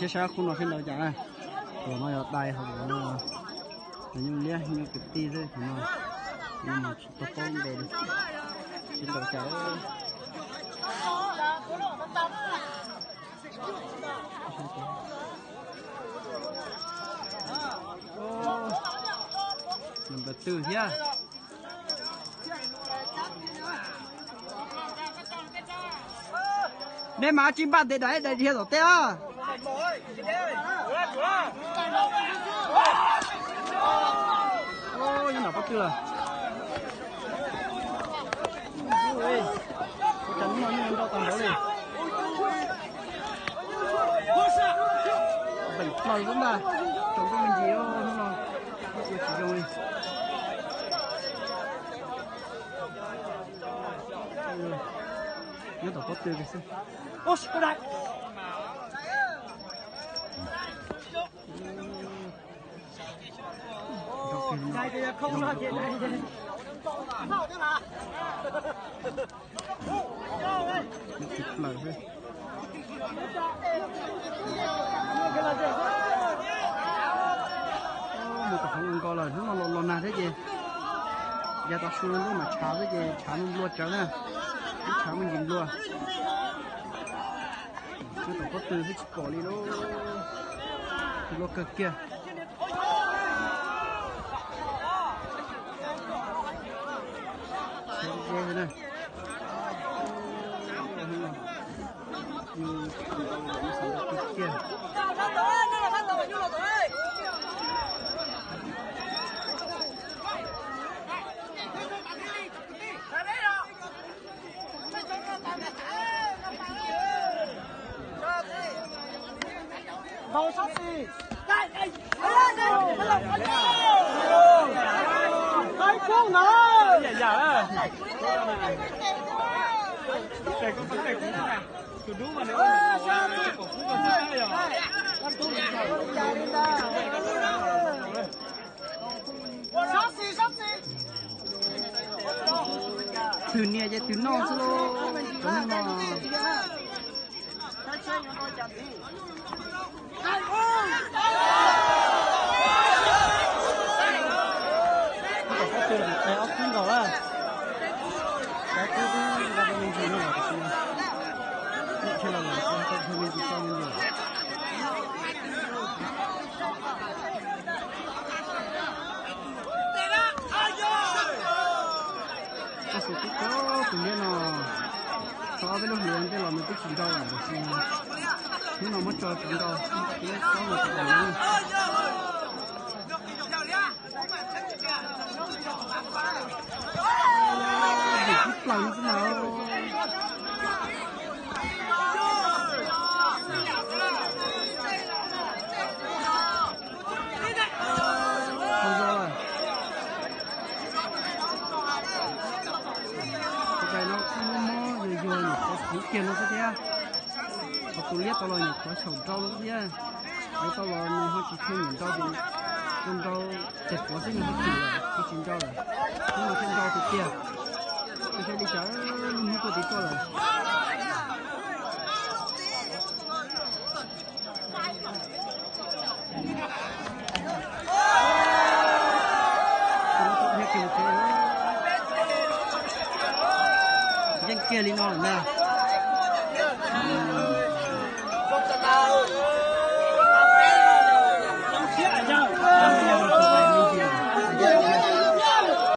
Saib saib qhov no sib ntaus cas na. Tus no yog dai, hauv no yog nyuj liab nyuj kwv tij xwb, tus no tsis tau paub npe li. Sib ntaus cas. Nws npawg twg thiab. Nej mas tsis npaj ntev daim daim dhia tom tej os. Nyob nram pob tw lawm. Ua cas hnub no yeej nrau tag npaum li. Npeem plaws xwb ntag. Tsaus ntuj me ntsis hnub no, ua tsis zoo li. Nyob tom pob tw xwb. Mus tom hauv nkos lawm, hnub no los los nag thiab ces yav tav su lub mas tshav xwb ces tshav nplua tsawv na, ib tshav muaj ntsis nplua. Nyob tom pob tw xwb tsis pom li lauj, nplua kawg kiag. Twg nias ces twg noj xwb lauj, cov neeg no. Ob tug ob tug nkaus lawm. Cov tub tub nqa me ntsis no los, nim thiaj los los tau me ntsis tau me ntsis. Koj xav tib tsob tus liab no, tau ob peb lub hlis ntej los nws twb tsis nrau lawm, tiam sis hnub no muab tso rov nrau, tus liab tsob no tsis nrau na. Dim tib plaws xwb na. Tau zoo lawm. Tus dais no kuj mob mob yuag yuag nyuam qhuav puv kiag no xwb thiab. Ho tus liab tau los nyuam qhuav xyaum nrau no thiab. Lawv tau los nws ho tsis tshua nyiam nrau ces, nrau ces puav xwb nws ho tsis, ho tsis nrau lawm. Hnub no thiaj nrau tiag tiag. Ua saib li cas, lub hnub tuaj tid tuaj lawm. Yeej kiag li no lawm ntag.